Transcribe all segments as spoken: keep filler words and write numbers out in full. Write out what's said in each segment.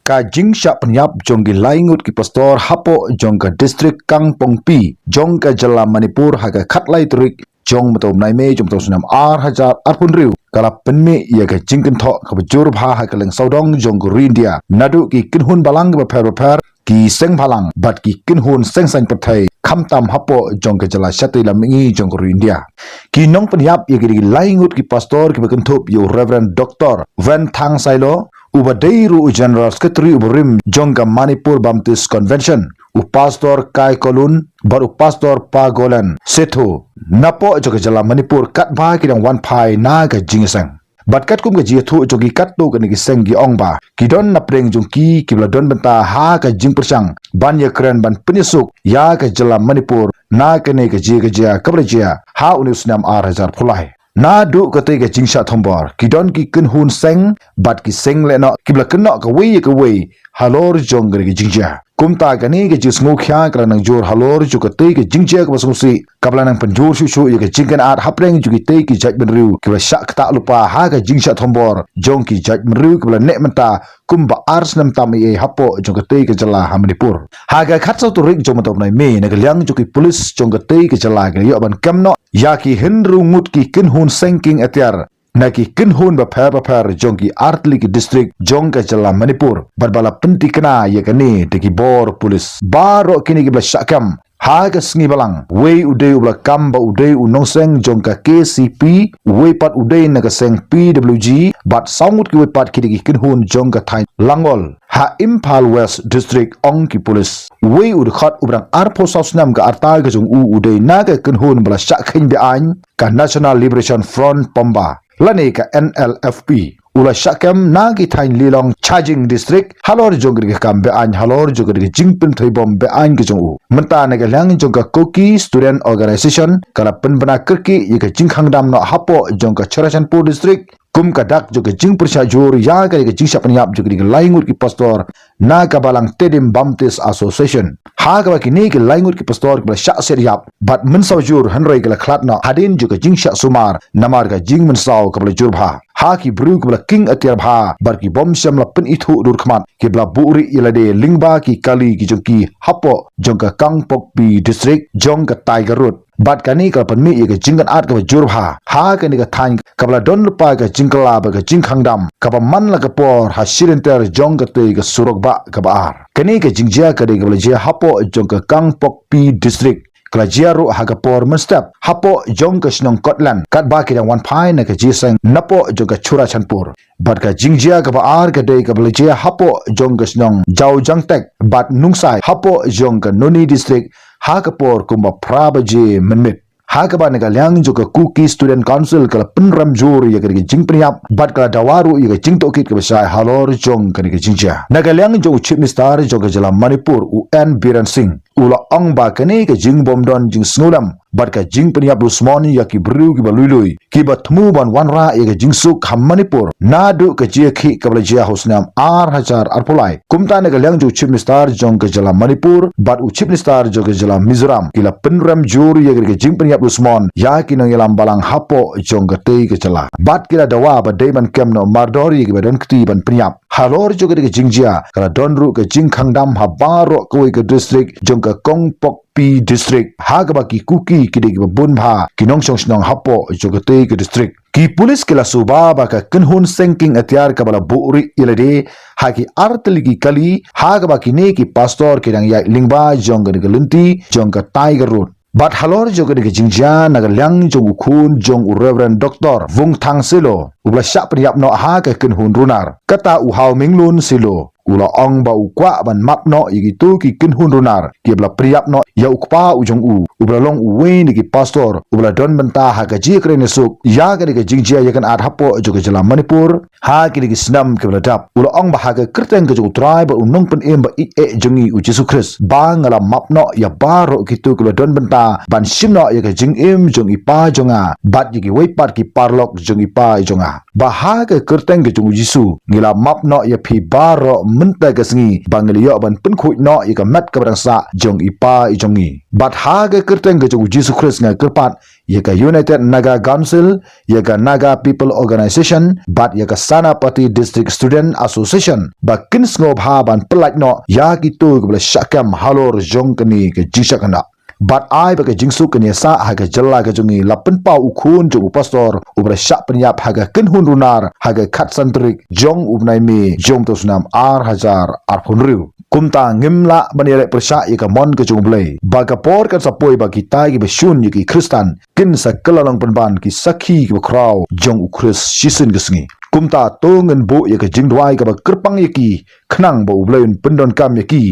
Ka jingshah pynïap jong ki lai ngut ki pastor hapoh jong ka district Kangpokpi jong ka jylla Manipur ha ka khatlai tarik jong mynta u bnai Mei jong mynta u snem ar hajar arphew hynriew ka la pynmih ïa ka jingkynthoh kaba jur bha ha ka lyngsawdong jong ka ri India naduh ki kynhun balang kiba pher bapher, ki seng balang bad ki kynhun seng saiñ pyrthei, khamtam hapoh jong ka jylla shatei lam mihngi jong ka ri India. Ki nongpynïap ïa ki dei ki lai ngut ki pastor kiba kynthup ïa u Reverend Doctor Venthang Sailo, uba dei ruh u General Secretary uba rim jong ka Manipur Baptist Convention, u Pastor Kai Kolun bad u Pastor Pagolen Setho, napoh jong ka jylla Manipur, katba ki dang wan phai na ka jingïaseng. Bad katkum ka jingïathuh jong ki katto katne ki seng, ki ong ba ki don napdeng jong ki kiba la don bynta ha ka jingpyrshang ban ïakren ban pynïasuk ïa ka jylla Manipur na kane ka jia ka jia kaba la jia ha une u snem ar hajar arphew lai. Naduh katei ka jingshah thombor, ki don ki kynhun seng bad ki seng lehnoh kiba la kynnoh kawei ïa kawei halor jong kane ka jingjia. Kumta kane ka jingsngewkhia ka la nang jur halor jong katei ka jingjia kaba sngewsih, kaba la nang pynjur shuh shuh ïa ka jingkynad hapdeng jong kitei ki jaitbynriew kiba la shah ktah lypa ha ka jingshah thombor jong ki jaitbynriew kiba la neh mynta kumba ar snem tam ei ei hapoh jong katei ka jylla ha Manipur. Ha ka khatsaw tarik jong mynta u bnai Mei, na ka liang jong ki pulit jong katei ka jylla ki la ïoh ban kem noh ïa ki hynriew ngut ki kynhun seng kieng atiar na ki kynhun bapher bapher jong ki artylli ki district jong ka jylla Manipur, bad ba la pynthikna ïa kane da ki bor pulit. Baroh kine kiba la shah kem ha ka sngi balang, wei u dei uba la kam ba u dei u nongseng jong ka K C P, uwei pat u dei na ka seng P W G, bad saw ngut kiwei pat ki dei ki kynhun jong ka thaiñ Langol ha Imphal West District, ong ki pulit. Uwei u dkhot uba dang arphew saw snem ka rta ka jong u, u dei na ka kynhun ba la shah kheiñ be-aiñ ka National Liberation Front Pamba, lane ka N L F P, u la shah kem na ki thaiñ Lilong Charging District halor jong ka kam be-aiñ halor jong ka jingpynthei bom be-aiñ ka jong u. Mynta na ka liang jong ka Kuki Student Organization ka la pynbna kyrkieh ïa ka jingkhang dam noh hapoh jong ka Churachandpur District kum ka dak jong ka jingpyrshah jur ïa ka jingshah pynïap jong ka lai ngut ki pastor na ka balang Tedim Baptist Association. Ha kaba kine ki lai ngut ki pastor kiba la shah siat ïap bad mynsaw jur, hynrei ki la khlad noh hadien jong ka jingshah sumar namar ka jingmynsaw kaba la jur bha. Ha ki briew kiba la kieng atiar bha bad ki bym shym la pynithuh dur khmat, kiba la buhrieh ïa lade lyngba ki kali ki jong ki hapoh jong ka Kangpokpi District jong ka Tiger Road. Bad kane ka la pynmih ïa ka jingkynad kaba jur bha ha kane ka thaiñ kaba la don lypa ka jingkylla bad ka jingkhang dam kaba man la ka por ha shi lynter jong katei ka surok bah kaba ar. Kane ka jingjia ka dei kaba la jia hapoh jong ka Kangpokpi District, ka la jia ruh ha ka por mynstep hapoh jong ka shnong Kotland katba ki dang wan phai na ka jingïaseng napoh jong ka Churachandpur. Bad ka jingjia kaba ar ka dei kaba la jia hapoh jong ka shnong Jawjangtek bad Nungsai hapoh jong ka Noni District ha ka por kumba phra baje mynmiet. Ha kaba na ka liang jong ka Kuki Student Council ka la pynrem jur ïa ka jingpynïap bad ka la dawa ruh ïa ka jingtohkit kaba shai halor jong kane ka jingjia. Na ka liang jong u Chief Minister jong ka jylla Manipur, u N Biren Singh, u la ong ba kane ka jingbymdon jingsngewlem bad ka jingpynïap dusmon ïa ki briew kiba lui lui, kiba thmu ban wanrah ïa ka jingsuk ha Manipur naduh ka jingïakhih kaba la jia ha u snem ar hajar arphew lai. Kumta na ka liang jong u Chief Minister jong ka jylla Manipur bad u Chief Minister jong ka jylla Mizoram, ki la pynrem jur ïa ka jingpynïap dusmon ïa ki nongïalam balang hapoh jong katei ka jylla. Bad ki la dawa ba dei ban kem noh mardor ïa kiba don kti ban pynïap. Halor jong ka jingjia ka la don ruh ka jingkhang dam ha baroh kawei ka district jong ka Kangpokpi District, ha kaba ki Kuki ki dei kiba bun bha ki nongshong shnong hapoh jong katei ka district. Ki pulit ki la suba ba ka kynhun seng kieng atiar kaba la buhrieh ïa lade ha ki artylli ki kali, ha kaba kine ki pastor ki dang ïaid lyngba jong ka lynti jong ka Tiger Road. Bad halor jong ka jingjia, na ka liang jong u khun jong u Reverend Doctor Vungthang Silo, uba la shah pynïap noh ha ka kynhun runar, kata u Hawminglun Silo, u la ong ba u kwah ban map noh ïa kito ki kynhun runar kiba la pynïap noh ïa u kpa u jong u, uba la long uwei na ki pastor uba la don bynta ha ka jingïakren ïasuk ïa ka jingjia ïakynad hapoh jong ka jylla Manipur ha kine ki snem kiba la dep. U la ong ba ha ka kyrteng ka jong u Trai bad u Nongpynim ba ïeit eh jong ngi u Jisu Khrist, ba nga la map noh ïa baroh kito kiba la don bynta ban shim noh ïa ka jingim jong i pa jong nga bad ïa kiwei pat ki paralok jong i pa i jong nga. Ba ha ka kyrteng ka jong u Jisu ngi la map noh ïa phi baroh mynta ka sngi, ba ngi la ïoh ban pynkhuid noh ïa ka met kaba dang sah jong i pa i jong ngi. Bad ha ka kyrteng ka jong u Jisu Khrist nga kyrpad ïa ka United Naga Council, ïa ka Naga People Organization, bad ïa ka Senapati District Student Association, ba kin sngewbha ban pyllait noh ïa kito kiba la shah kem halor jong kane ka jingshah kynnoh. Bad ai ba ka jingsuk kan ïasah ha ka jylla ka jong ngi, la pynpaw u khun jong u pastor uba la shah pynïap ha ka kynhun runar ha ka khatsan tarik jong u bnai May jong u snem ar hajar arphew hynriew. Kumta ngim lah ban ïaleh pyrshah ïa ka mon ka jong U Blei, ba ka por kan sa poi ba kita kiba shun ïa ki Khristan kin sa kylla long pynban ki sakhi kiba khraw jong U Khrist shisien ka sngi. Kumta to ngin buh ïa ka jingduwai kaba kyrpang ïa ki, khnang ba U Blei un pyndonkam ïa ki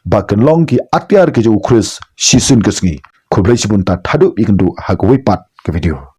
ba kin long ki atiar ka jong U Khrist shisien ka sngi. Khublei shibun, tad haduh ban ïakynduh ha kawei pat ka video.